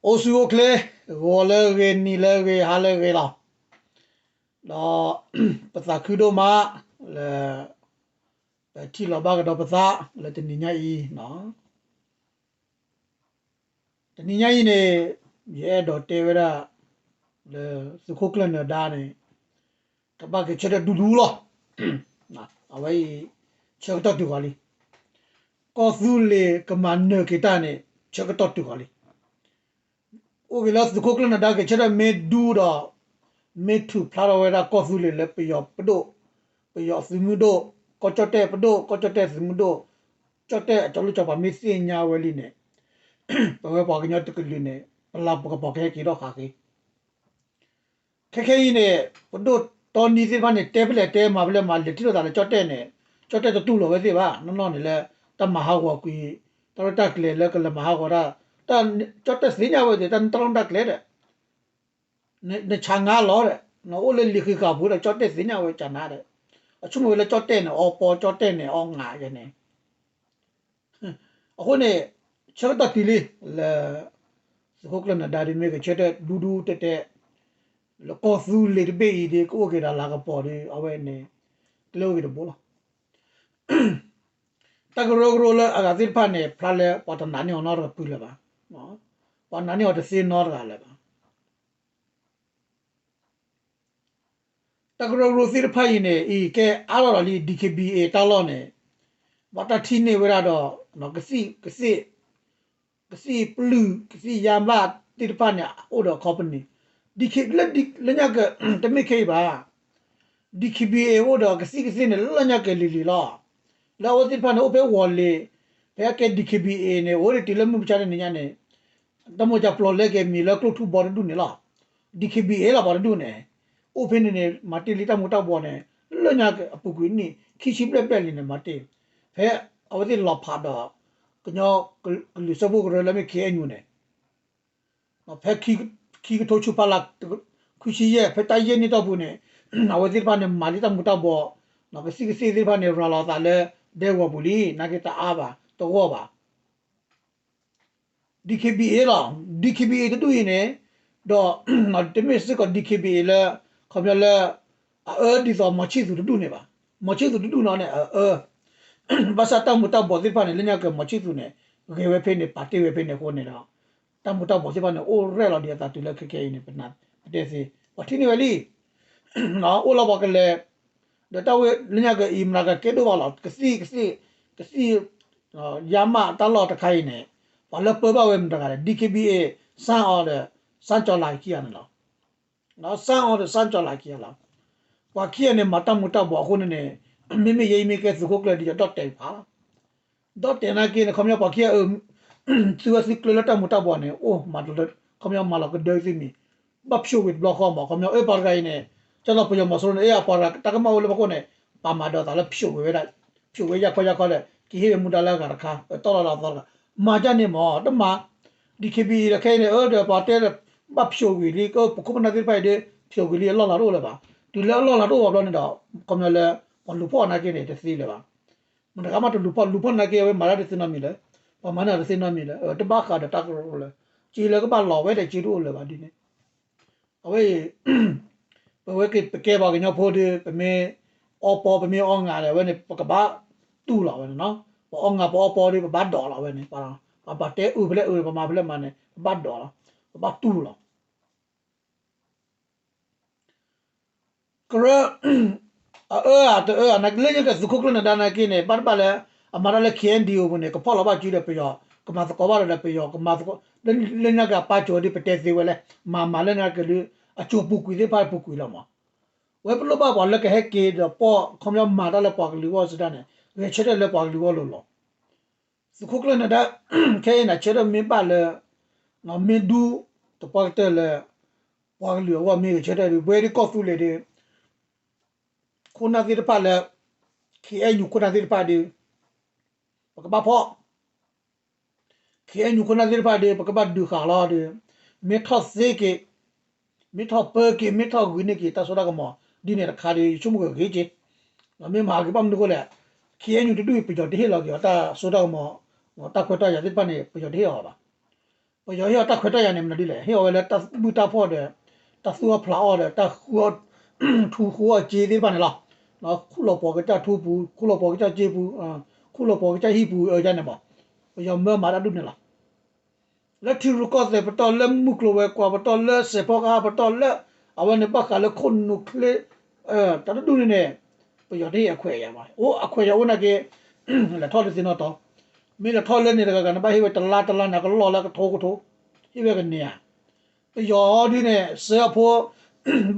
အိၣ်ဆူၣ်အိၣ်ချ့, ဂီၤလၢအဂ့ၤ, နံၤလၢအဂ့ၤ, ဟါလၢအဂ့ၤလီၤ. ဒီးပသးခုဒိၣ်မးလၢ ပထံၣ်လိာ်ဘၣ်ကဒီးပသးလၢတနံၤညါအံၤ, တနံၤညါအံၤန့ၣ် ယအဲၣ်ဒိးတဲဝဲဒၣ် လၢသုးခိၣ်ကျၢၢ်နၢၤဒါန့ၣ် ကဘၣ်က့ၤဆၢထၢၣ်ဒူဒူလီၤ. အဝဲအံၤ ဆၢကတီၢ်တုၤဃီၤလံ. ကီၢ်သူလ့ၤကမၤနၢၤက့ၤတၢ်န့ၣ် ဆၢကတီၢ်တုၤဃီၤလံ. အိၣ်က့ၤလၢသုးခိၣ်ကျၢၢ်နၢၤဒါက့ၤဆၢထၢၣ်မ့ၢ်ဒူဒီး မ့ၢ်ထုးဖျါထီၣ်ဝဲဒၣ်ကီၢ်သူလ့ၤလၢပယီၤပဒိၣ်, ပယီၤသုးမုၢ်ဒိၣ်, ကီၢ်ကၠီၣ်တဲၣ်ပဒိၣ်, ကီၢ်ကၠီၣ်တဲၣ်သုးမုၢ်ဒိၣ်, ကၠီၣ်တဲၣ်အကလုာ်ကလုာ်ပှၤမ့ၢ်သ့ၣ်ညါဝဲလံန့ၣ် ပဝဲပှၤကညီတကလုာ်န့ၣ် ပလၤပကပီၤကဟဲက့ၤထီၣ်ဃးက့ၤ ခဲခဲအံၤန့ၣ် ပဒိၣ်တီနံသ့ၣ်တဖၣ်န့ၣ် တဲဖဲလဲၣ်တဲမၤဖဲလဲၣ်မၤ လဲၤထံၣ်လိာ်သးလၢကၠီၣ်တဲၣ်န့ၣ် ကၠီၣ်တဲၣ်တတူၢ်လိာ်ဝဲသ့ၣ်ဘၣ်. နီၢ်နီၢ်န့ၣ်လၢ တၢ်မၤဟးဂီၤကွံာ် တၢ်ရဲၣ်တၢ်ကျဲၤလၢကလဲၤမၤဟးဂီၤတၢ် ကၠီၣ်တဲၣ်သ့ၣ်ညါဝဲသ့ၣ် တၢ်တၢ်ရဲၣ်တၢ်ကျဲၤဒီး နဆါငါလီၤဒီး နအိၣ်လၢလံာ်ဃံးဃာ်ပူၤဒီး ကၠီၣ်တဲၣ်သ့ၣ်ညါဝဲကနၤဒီး အဆိကမိၣ်ဝဲလၢကၠီၣ်တဲၣ်န့ၣ် အီပီ ကၠီၣ်တဲၣ်န့ၣ်အီငးယဲန့ၣ် အဃိန့ၣ် ဆၢကတီၢ်တုၤလံ လၢ သုးခိၣ်ကျၢၢ်နၢၤဒါဒ်မ့ၢ်ကဆၢထၢၣ်ဒူဒူတဲတဲ လၢကီၢ်သူလ့ၤတဘ့ၣ်အံၤဒ် ကအိၣ်က့ၤဒီးလၤကပီၤဒီး အဝဲန့ၣ် ကျဲအိၣ်က့ၤတဘိလီၤ. တၢ်ကရၢကရိလၢအဂၤသ့ၣ်တဖၣ်န့ၣ် ဖျါလၢပှၤတနာ်န့ၢ်အီၤနီတဖုလၢၤဘၣ်. ပှၤနာ်န့ၢ်အီၤတသ့နီတဂၤလၢၤဘၣ်. တၢ်ကရၢကရိသ့ၣ်တဖၣ်အံၤန့ၣ် အံၤကဲအါထီၣ်လီၤလံ DKBA တၢ်လီၢ်န့ၣ် ဘၣ်တၢ်ထံၣ်န့ၢ်ဝဲဒၣ်ဒီး ကသံၣ်ကသ့ၣ် ကသံၣ်ပျုၢ် ကသံၣ်ယါမးသ့ၣ်တဖၣ်န့ၣ် အိၣ်ဒီး company ဒ်လၢညါက တမ့ၢ်ခဲအံၤဘၣ် DKBA အိၣ်ဒီးကသံၣ်ကသ့ၣ်န့ၣ် လၢညါကလံၤလံၤလီၤ. လၢအဝဲသ့ၣ်တဖၣ်န့ၣ် အိၣ်ဖဲဝီၤလ့ၤ ဖဲအကဲ DKBA န့ၣ် အိၣ်ဒံးတုၤလၢမုၢ်မဆါတနံၤညါန့ၣ် တၢ်မိၢ်ကၢပျီလဲက့ၤမံၤလၢကျိၣ်ထူဘီတဒူၣ်န့ၣ်လီၤ. DKBA လီၤပှၤတဒူၣ်န့ၣ် အိၣ်ဖဲန့ၣ်န့ၣ် မၤတ့ၢ်လံတၢ်မူၤတၢ်ဘှီးန့ၣ် လၢညါအပူၤကွံာ်နံၣ် ခံဆံဘျဲၣ်ဘျဲၣ်လံန့ၣ် မၤတ့ၢ် ဖဲအဝဲသ့ၣ်လီၤဖးဒီး ကညီကလုာ်စၢဖှိၣ်ကရၢလၢမ့ၢ် KNU န့ၣ် ဖဲခံကထိဆူဖးလၢ ခွံဆံယဲၢ် ဖဲတၢ်ယဲၢ်နံၣ်တီၢ်ပူၤန့ၣ် အဝဲသ့ၣ်တဖၣ်န့ၣ် မၤလံတၢ်မူၤတၢ်ဘှီး ကသံၣ်ကသ့ၣ်သ့ၣ်တဖၣ်န့ၣ် ရၤလီၤသးလၢဒဲကဝီၤပူၤလံ နာ်က့တအါဘၣ် တဂီၢ်ဘၣ် DKBA လီၤ. DKBA တဒူၣ်အံၤန့ၣ် ဒီး တမ့ၢ်စ့ၢ်ကီး DKBA လၢ ခီပညီလၢ အအၢဒ်သိးမီၤဆံၣ်သူၤတဒူၣ်န့ၣ်ဘၣ်. မီၤဆံၣ်သူၤတဒူၣ်နီၤန့ၣ် အအၢ ဘၣ်ဆၣ်တၢ်မူၤတၢ်ဘှီးသ့ၣ်တဖၣ်န့ၣ် လၢညါကမီၤဆံၣ်သူၤန့ၣ် ဂဲၤဝဲဖဲန့ၣ် ပာ်တ့ၢ်ဝဲဖဲန့ၣ်အဃိန့ၣ်ဒီး တၢ်မူၤတၢ်ဘှီးသ့ၣ်တဖၣ်န့ၣ် အိၣ်ရဲၣ်လီၤဒံးအသးတုၤလၢခဲခဲအံၤန့ၣ် ပတဲသ့ ပှၤထံၣ်န့ၢ်ဝဲလံ အိၣ်လီၤပှၤကလဲၤ ဒီးတၢ်ဝဲလၢညါကအံၤ မတၤကကဲဒိၣ်ဘၣ်လီၤ ကသံၣ် ကသံၣ် ကသံၣ် ယါမးတၢ်လီၢ်တခါအံၤန့ၣ် ပှၤလၢပၢဘၣ်ဝဲမတၤတဂၤလဲၣ် DKBA စၢ်အီၤဒီး စၢ်ကၠီၤလၤခံဂၤန့ၣ်လီၤ. စၢ်အီၤဒီးစၢ်ကၠီၤလၤခံဂၤလီၤ. ပှၤခံဂၤန့ၣ် မၤတၢ်မူၤတၢ်ဘှီးအဃိန့ၣ်န့ၣ် မ့မ့ၢ်ယဲအံၤမ့ၢ်ကဲသုးခိၣ်ကျၢၢ်ဒီး ယဒီၣ်တဲာ်ဖးလီၤ ဒီၣ်တဲာ်နာ်က့န့ၣ် ခီပညီပှၤခံဂၤအၢ သုဝဲသုကျၢၤလၢတၢ်မူၤတၢ်ဘှီးန့ၣ် အိၣ်မၤတလၢ ခီပညီမၤလီၤကဒၢသုမံၤ ဘၣ်ဖျိးဝံၤတဘျီဃီမး ခီပညီအၢပှၤတဂၤအံၤန့ၣ် ကၢ်သိးပယီၤမီၤစိရိၤန့ၣ် အ့ၣ် ပှၤတဂၤတၢ်ကမၣ်အိၣ်လၢပခိၣ်န့ၣ် ပာ်မၤဒီးသးလၢဖျိးဝံၤဝဲဒၣ် ဖျိးဝဲယၢ်ခီယၢ်ခီဒီး ကဟ့ၣ်ဝဲမူဒါလၢအဂၤတခါ တီၢ်လီၤလီၤသီတဂၤ မၤဒ်န့ၣ်မး တမၤ DKBA ဒီးခဲအံၤန့ၣ် အၢဒီးပှၤတဲဒီး ဘၣ်ဖျိးဝံၤလံ ကပခိၣ်ပနၢ်သ့ၣ်တဖၣ်အံၤဒီး ဖျိးဝံၤလံ အလီၢ်လၤတအိၣ်လၢၤဘၣ် တုၤလၢအလီၢ်လၤတအိၣ်ဘၣ်ဘျီန့ၣ်ဒီး ခီပညီလၢ ပှၤလူၤဖီၣ်အီၤနာ်က့န့ၣ် တသ့လၢၤဘၣ် မတၤဂၤမးတလူၤဖီၣ် လူၤဖီၣ်နာ်က့ အဝဲမၤတၢ်တသ့နီတမံၤလၢၤ ပှၤမၤန့ၢ်တသ့နီတမံၤလၢၤ တဘၣ်ဃးဒီးတၢ်ကရၢကရိလၢၤ စ့လၢကဘၣ်လီၤဝဲဒီးစ့တအိၣ်လၢၤဘၣ်ဒ်န့ၣ် အဝဲအံၤ ပဝဲက့ၤပကဲပှၤကညီဖိဒီး ပမ့ၢ်အီပီ ပမ့ၢ်အီငၤဒီး အဝဲန့ၣ် ပကဘၣ်တူၢ်လီၤဝဲန့ၣ်နီၤ ပအီငၤပအီပီဒီး ပဘၣ်ဒိးလီၤဝဲန့ၣ် ပှၤဘၣ်တဲအုၣ်ဖဲလဲၣ်အုၣ် ပမၤဖဲလဲၣ်မၤန့ၣ် ပဘၣ်ဒိးလီၤ ပဘၣ်တူၢ်လီၤ ကရၢ အအၢဧါတအၢဧါ နာ်က့လၢညါက့သုးခိၣ်ကျၢၢ်နၢၤဒါနာ်က့န့ၣ် ဘၣ်တဘၣ်လၢ အမၤတၢ်လၢ KNDO ပူၤန့ၣ် ကဖီၣ်လီၤဘၣ်စုဒီးပယီၤ ကမၤသကိးဘၣ်ဒီးပယီၤ ကမၤသကိး လၢညါက့အပၢ်ကၠိၤဒ်ပတဲသ့ဝဲလဲၣ် မၤမၤလၢညါက့လၢ အကၠိၤပူၤကွံာ်သ့ၣ်တဖၣ်ပူၤကွံာ်လီၤမး ဝဲပလိၣ်ဘၣ်ပှၤလၢကဟဲက့ၤဒီးပီၢ် ခီပညီမၤတၢ်လၢပှၤကလုာ်အဂီၢ်စ့ၢ်တၢ်န့ၣ် ဂဲၤဆၢထၢၣ်လၢပှၤကလုာ်အဂီၢ်လိၤလိၤ သုးခိၣ်ကျၢၢ်နၢၤဒါ ခဲအံၤန့ၣ် ဆၢထၢၣ်မ့ၢ်ဘၣ်လၢ မ့ၢ်ဒူ သပှၢ်ကတၢၢ်လၢ ပှၤကလုာ်အဂီၢ်မ့ၢ်ဂဲၤဆၢထၢၣ်ဒီး ပဝဲဒ်ကီၢ်သူလ့ၤဒီး ခိၣ်နၢ်သ့ၣ်တဖၣ်လၢ KNU ခိၣ်နၢ်သ့ၣ်တဖၣ်ဒီး ပကဘၣ်ဖီၣ် KNU ခိၣ်နၢ်သ့ၣ်တဖၣ်ဒီး ပကဘၣ်ဒုးဃာ်လီၤဒီး မ့ၢ်ထီၣ်သ့က့ၤ မ့ၢ်ထီၣ်ပၢက့ၤ မ့ၢ်ထီၣ်ဂုာ်န့ၢ်က့ၤ တၢ်စိတၢ်ကမီၤ ဒ်န့ၣ်တခါဒီး ယဆိကမိၣ်ကဂ့ၤက့ၤ မ့ၢ်မၤက့ၤဘၣ်မနုၤအဃိလဲၣ် KNU တဒူၣ်အံၤ ပယီၤတဟ့ၣ်လီၤက့ၤအီၤ တၢ်စိတၢ်ကမီၤ တၢ်ခွဲးတၢ်ယာ်သ့ၣ်တဖၣ်န့ၣ် ပယီၤတဟ့ၣ်အီၤဘၣ် ပယီၤဟ့ၣ်အီၤတၢ်ခွဲးတၢ်ယာ်န့ၣ် မနုၤဒ်လဲၣ်, ဟ့ၣ်အီၤဝဲလၢတၢ်ဘုၣ်တၢ်ဖှီၣ်ဒီး တၢ်သူၣ်အီၣ်ဖျးအီၣ်ဒီး တၢ်ဃုအီၣ်ထူဃုအီၣ်စ့သ့ၣ်တဖၣ်န့ၣ်လီၤ. ခူၣ်လီၤပှီၤကစၢ်ထူပူၤ, ခူၣ်လီၤပှီၤကစၢ်စ့ပူၤ, ခူၣ်လီၤပှီၤကစၢ်ဟံၣ်ပူၤ အန့ၣ်မး, ပယီၤမၢမၤတၢ်ဒ်န့ၣ်လီၤ. လၢထံရူၢ်ကီၢ်သဲးပတီၢ်, လၢမုၢ်ကျိၤဝဲၤကွာ်ပတီၢ်, လၢစဲးဖီကဟၣ်ပတီၢ်, လၢအဝဲန့ၣ်ဘၣ်ဃးလၢခိၣ်နူာ်ချ့, တၢ်တဒူၣ်န့ၣ်န့ၣ် ပယီၤတဟ့ၣ်အခွဲးအယာ်ဘၣ်. အိၣ်အခွဲးအယာ်အိၣ်နာ်က့ လဲၤထီၣ်တသ့နီတတီၤ. မ့ၢ်လဲၤထီၣ်လၢန့ၣ်တဂၤဂၤ နဘၣ်ဟ့ၣ်ဝဲတလါတလါန့ၣ် အကလီၢ်လၢကထိကထိ, ဟ့ၣ်ဝဲကန့ၢ်ဧါ. ပယီၤဒ်န့ၣ် စၢအဖိ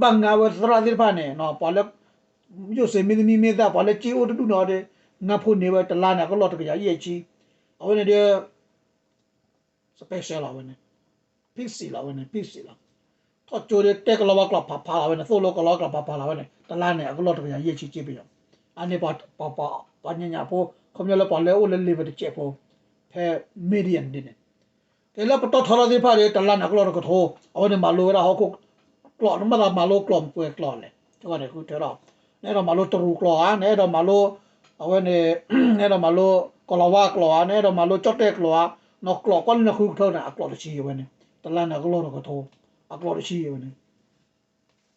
ဘၣ်ငါဝဲသရၣ်သ့ၣ်တဖၣ်န့ၣ် ပှၤလၢ ယိၣ်စ့မ့ၢ်သမံမ့ၢ်သၣ် ပှၤလၢစ့အိၣ်တဒူၣ်န့ၣ်အီၤဒီး ငါဖိန့ၢ်ဝဲတလါန့ၣ် အကလီၢ်တကယၤယဲၢ်ဆံ. အဝဲန့ၣ်ဒီး special လီၤဝဲန့ၣ်, ဖံးစံးလီၤဝဲန့ၣ်, ဖံးစံးလီၤ. ထီၣ်ကၠိဒီးတဲကလီၤဝါကျိာ်ဖးဖးလီၤဝဲန့ၣ်, သိၣ်လိကလီၤဝါကျိာ်ဖးဖးလီၤဝဲန့ၣ် တလါန့ၣ် အကလီၢ်တကယၤယဲၢ်ဆံက့ပယီၤ. အန့ၣ် ပှၤညါညါဖိ ခီပညီလၢပှၤလၢအိၣ်လၢ level တစဲးဖိ ဖဲ median ဒ်န့ၣ် ကဲလၢပတီၢ်ထီထီၣ်သ့ၣ်တဖၣ်ဒီး တလါန့ၣ်အကလီၢ်တကထိ, အဝဲန့ၣ်မၤလိဝဲဒၣ်ဟီၣ်ခိၣ်ကျိာ်, နဘၣ်သးမၤလိကျိာ်ပှဲၤကျိာ်လဲၣ်, တဂီၢ်န့ၣ်ဃုထၢထီၣ်, နအဲၣ်ဒိးမၤလိတရူးကျိာ်ဧါ, နအဲၣ်ဒိးမၤလိ အဝဲန့ၣ် နအဲၣ်ဒိးမၤလိကလီၤဝါကျိာ်ဧါ, နအဲၣ်ဒိးမၤလိကၠီၣ်တဲၣ်ကျိာ်ဧါ, နကျိာ်ကွၢ်လၢနဃုထၢန့ၣ် အကျိာ်တဆံအဝဲန့ၣ်, တလါန့ၣ်အကလီၢ်တကထိ, အကျိာ်တဆံအဝဲန့ၣ်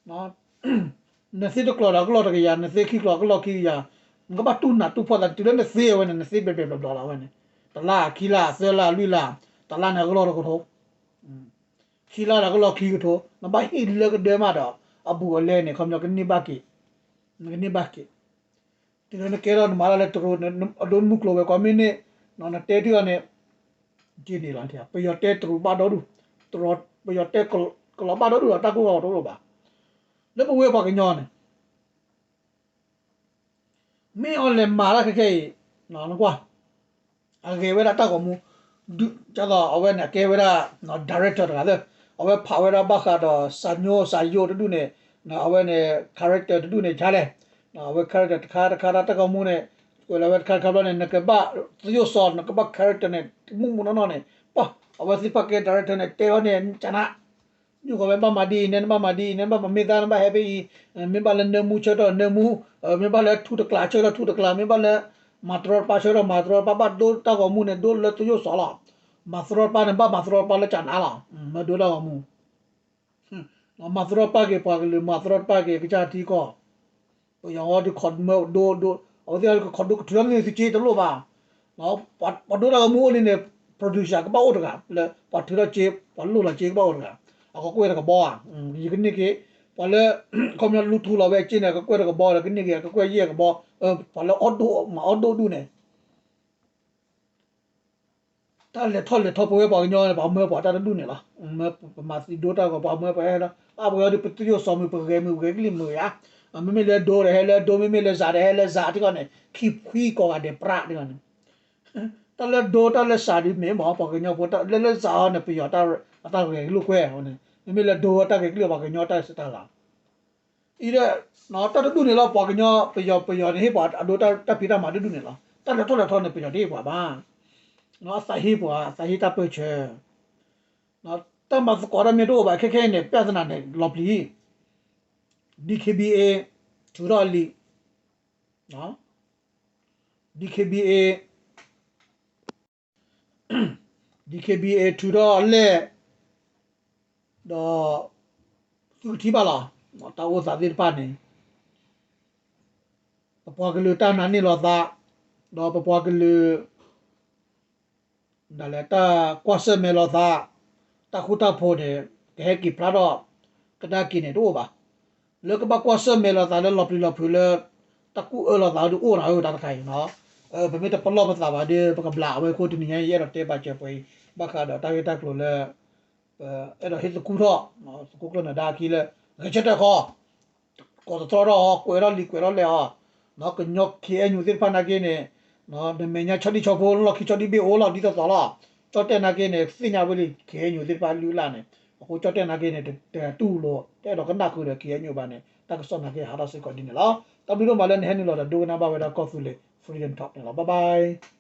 နသ့တကျိာ်ဒီးအကလီၢ်တကယၤ, နသ့ခံကျိာ်အကလီၢ်ခံကယၤ, နကဘၣ်တူၢ်နးတူၢ်ဖှီၣ်သး တုၤလၢနသ့အဝဲန့ၣ် နသ့ဘျဲးဘျဲးဘျီဘျီလီၤဝဲန့ၣ်, တလါခံလါသၢလါလွံၢ်လါ, တလါန့ၣ်အကလီၢ်တကထိ, ခံလါဒီးအကလီၢ်ခံကထိ, နဘၣ်ဟ့ၣ်လၢကဒၢမးဒီး အဘူးအလဲန့ၣ် ခီပညီကန့ၢ်ဘၣ်က့ၤ, နကန့ၢ်ဘၣ်က့ၤ တုၤလၢနကဲထီၣ်နမၤတၢ်လၢတရူး, အဒိမုၢ်ကျိၤဝဲၤကွာ်မ့ၢ်န့ၣ်, နတဲထံၣ်အီၤန့ၣ်, ကန့ၣ်လီၤ, ပယီၤတဲတရူးဘၣ်ဒီဒူၣ်, ပယီၤတဲကလီၤဘၣ်ဒီဒူၣ်ဒီး တၢ်ကိၢ်ဂီၤတအိၣ်လၢၤဘၣ်. လၢပဝဲပှၤကညီန့ၣ် မ့ၢ်အီၤလဲၤမၤတၢ်ခဲခဲအံၤ, နကွၢ်, အဂဲၤဝဲဒၣ်တၢ်ဂီၤမူ, ဒ်သိးအဝဲန့ၣ် အကဲဝဲဒၣ် director တဂၤသ့ၣ်, အဝဲဖးဝဲဒၣ်ဘၣ်ဃးဒီး စၢညိစၢယိတဒူၣ်န့ၣ်, အဝဲန့ၣ် character တဒူၣ်န့ၣ် ဆါလဲၣ်, အဝဲ character တခါတခါ တၢ်ဂီၤမူန့ၣ်, ကွဲးလီၤဝဲတခါတခါဘျီန့ၣ် နကဘၣ်သယိၣ်စီၤ နကဘၣ် character န့ၣ် မုၢ်မုၢ်နီၢ်နီၢ်န့ၣ်, ပှၤ အဝဲသ့ၣ်တဖၣ်ကဲ director န့ၣ် တဲအီၤန့ၣ် ကနၣ် နုာ်ဃီၤဝဲ နဘၣ်မၤဒ်အံၤ နဲနဘၣ်မၤဒ်အံၤ နဲနဘၣ်မၤမ့ၢ်သၣ် နဘၣ်ဟဲဖဲအံၤ, မ့ၢ်ဘၣ်လၢနၢမူဆၢထီၣ်နၢမူ, မ့ၢ်ဘၣ်လၢထူတကျးဆၢထီၣ်ထူတကျး, မ့ၢ်ဘၣ်လၢ မၤတရီတပါဆၢထီၣ်မၤတရီတပါ, ဘၣ်ဒိတၢ်ဂီၤမူန့ၣ် ဒိလၢသယိၣ်စီၤလီၤ. မၤတရီတပါန့ၣ် ဘၣ်မၤတရီတပါလၢကနၣ်လီၤ. မၤဒိတၢ်ဂီၤမူ မၤတရီတပါက့ၤပှၤကလုာ် မၤတရီတပါက့ၤကစၢ်ထံကီၢ်, ပယီၤဝဲဒုးခီၣ်မၢဒိဒိ, အဝဲသ့ၣ်ကခီၣ်ဒိကထုးထီၣ်န့ၢ်သုစ့တလိၣ်ဘၣ်. ပှၤဒိတၢ်ဂီၤမူအိၣ်လံန့ၣ် producer ကဘၣ်အိၣ်တဂၤ, လၢပှၤထုးထီၣ်စ့ ပှၤလိၣ်လီၤစ့ကဘၣ်အိၣ်တဂၤ, အကကွဲၢ်တကဘီဧါ, ယကန့ၢ်က့ၤ, ပှၤလၢ ခီပညီလူထူလီၤဝဲအစ့န့ၣ် အကကွဲၢ်တကဘီဒီး ကန့ၢ်က့ၤအကကွဲၢ်ယဲၢ်ကဘီ, ပှၤလၢအီၣ်ဒိၣ်မၤအီၣ်ဒိၣ်ဒူၣ်န့ၣ် တၢ်လဲၤထီၣ်လဲၤထီပဝဲပှၤကညီန့ၣ် ပှၤမၢပှၤတၢ်တဒူၣ်န့ၣ်လီၤ. ပမၤသံဒိတၢ်ဂီၤ ပှၤမၢပှၤဟဲလီၤ. အါပှၤကညီဒုး ပသယိၣ်စီၤမုၢ် ပဂဲၤမုၢ် ပဂဲၤကလံၣ်မုၢ်ဧါ. မ့မ့ၢ်လၢဒိဒီးဟဲလၢဒိ မ့မ့ၢ်လၢစးဒီးဟဲလၢစး ထံကီၢ်န့ၣ် ခံဖှံကိးဂၤဒဲးပြးထံကီၢ်န့ၣ် တၢ်လၢဒိတၢ်လၢစးဒုးမ့ၢ်မ့ၢ် ပှၤကညီဖိတၢ်လၢလၢစးအီၤန့ၣ် ပယီၤအတၢ်ဂဲၤလိာ်ကွဲန့ၣ် မ့မ့ၢ်လၢဒိတၢ်ဂဲၤကလံၣ် ပှၤကညီတၢ်စတၢ်လီၤ. အံၤဒီး တၢ်တဒူၣ်န့ၣ်လီၤ ပှၤကညီ ပယီၤ ပယီၤန့ၣ်ဟ့ၣ်ပှၤအဒိတၢ်ဖံးတၢ်မၤတဒူၣ်န့ၣ်လီၤ. တၢ်လဲၤထီၣ်လဲၤထီန့ၣ် ပယီၤတဟ့ၣ်ပှၤဘၣ်. အသးဟ့ပှၤ အသးဟ့တၢ်ပၢၢ်ဆၢ. တၢ်မၤသကိးတၢ်မ့ၢ်တအိၣ်ဘၣ် ခဲခဲအံၤန့ၣ် ပြဿနာန့ၣ် လီၤပျံၤ DKBA ထုးထီၣ်အလံာ် DKBA DKBA ထုးထီၣ်အလဲၢ် ဒီး သုကထံၣ်ဘၣ်လီၤ. တၢ်အိၣ်သးသ့ၣ်တဖၣ်န့ၣ် ပပှၤကလုာ်တၢ်နာ်န့ၢ်လီၤသး ဒီးပပှၤကလုာ် ဒ်လဲၣ်တၢ်ကွၢ်ဆၢၣ်မဲာ်လိာ်သး တၢ်ဃူတၢ်ဖိးန့ၣ် ကဟဲက့ၤဖျါထီၣ် ကဒါက့ၤန့ၣ်တအိၣ်ဘၣ်. လၢကဘၣ်ကွၢ်ဆၢၣ်မဲာ်လိာ်သးလၢလီၤပျံၤလီၤဖုးလၢ တၢ်ကူၣ်အၢလိာ်သးဒုးအိၣ်နၤဧၢ တၢ်တခါအံၤနီၤ. ပမ့ၢ်တပလီၢ်ပသးဘၣ်ဒီး ပကဘျးအဝဲအဃိ တနံၤညါအံၤ ယအဲၣ်ဒိးတဲဘၣ်စၢၤပှဲၤအံၤ ဘၣ်ဃးဒီးတၢ်ဂ့ၢ်တၢ်ကျိၤလၢ ပအဲၣ်ဒိးဟ့ၣ်သကူထီၣ် သကိးကျၢၢ်နၢၤဒါအခံလၢ ဂဲၤဆၢထၢၣ်ဃီ ကိးသတြီထီၣ်အီၤ ကွဲးထီၣ်လံာ်ကွဲးထီၣ်လဲၢ်အီၤ, ကညီ KNU သ့ၣ်တဖၣ်နာ်က့န့ၣ် နမဲာ်ညါဆီဒံၣ်ဆီဖိ လီၢ်ခံဆီဒံၣ်ဘ့ၣ်အိၣ်လီၤ ဒ်သိးသိးလီၤ. ကၠီၣ်တဲၣ်နာ်က့န့ၣ် သ့ၣ်ညါဝဲလံ KNU သ့ၣ်တဖၣ်လုၢ်အလၢ်န့ၣ်, အဃိကၠီၣ်တဲၣ်နာ်က့န့ၣ် တတူၢ်လိာ် တအဲၣ်ဒိးကနၣ်ဃုာ်ဒီး KNU ဘၣ်န့ၣ် တၢ်ကစီၣ်နာ်က့ဟးထီၣ်စ့ၢ်ကီးဒ်န့ၣ်လီၤ. တၢ်ဘျုးဒိၣ်မးလၢနဟဲနုာ်လီၤဒီးဒိကနၣ်ဘၣ်ဝဲဒၣ်ကီၢ်သူလ့ၤ Freedom Talk န့ၣ်လီၤ. Bye bye.